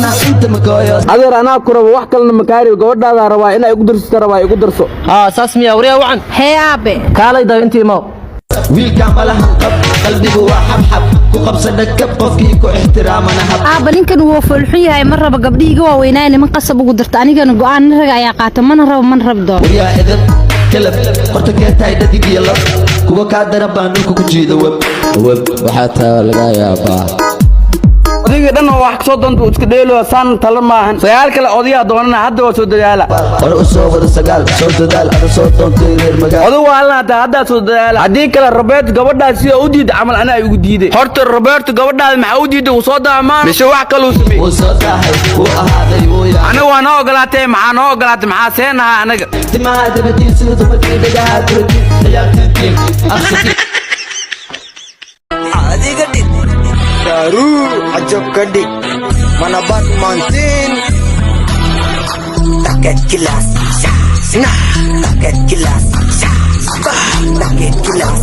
Adeer, anaa ku rabo, wax kalena makaari. Gabadhaadaa rabaa inaa igu darsata, rabaa igu darso. Haa, saas miya? Waryaa, wacan. Hee aabe. Kaalay daw, intii imaw. Wiilka malahan qab, qalbigu waa xabxab, ku qabsa dhakab, qofkii ku ixtiraamana hab. Aabba, ninkan wuu foolxun yahay. Ma rabo gabdhihiiga waaweynaa niman qasab ugu darta. Anigana go'aan nin raga ayaa qaata. Mana rabo, mana rab doono. Waryaa, edeb kalab qorta kee tahay, dhadig iyo lab kuwa kaa daran baan dhulka ku jiida web web. Waxaa taa laga yaabaa. Odayga dhan oo wax kasoo doonta uu iska dheelo. Saan talo maahan. Sagaal kale odayaa doonana, hadda waa soo dadaala. Hore u soo wada sagaal, soo dadaal, ada soo doontay reer magaal. Oday waa alla hataa, haddaa soo dadaala. Haddii kale Roberto gabadhaas sida u diiday camal anaa igu diiday. Horta Roberto gabadhaas maxaa u diiday? Wuu soo daamaan mise wax kaluu sameeyey? Wuu soo daahay, wuu ahaaday, wuu yahay. Anaga waa noo ogolaatay. Maxaa noo ogolaatay? Maxaa seenahaa anaga? Timaha dabadiin sida dumarkii, dhagaha turatiin, ciyaartiitiin aqsatiin. Daru ajab ka dhig mana batmantin. Taket kilas nah, taket kilas bah, taket kilas.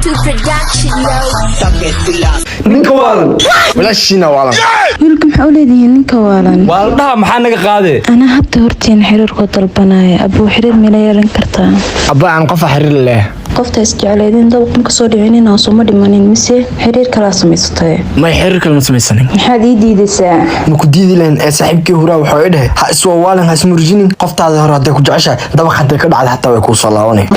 Production, yo. Taket kilas. Ninka waalan, walaashiina waalan. Wiilka, maxaa u leedihiin ninka waalan? Waaldhaha maxaa naga qaadee? Anaa habta hortiin xiriirkoo dalbanaya. Abuu, xiriir mila yeelan kartaa? Abba, aan qofa xiriir leh. Qofta isjecleydin dabaq ma kasoo dhicinin, sooma dhimanin, mise xiriir kalaa samaysatay? May, xiriir kale ma samaysanin. Maxaad ii diidaysaa? Ma ku diidi lahayn ee saaxiibkii huraa wuxuu i dhahay: ha iswawaalin, ha ismurjinin, qoftaada hore hadday ku jeceshahay, dabaq hadday ka dhacda xataa way kuu soo laabanay.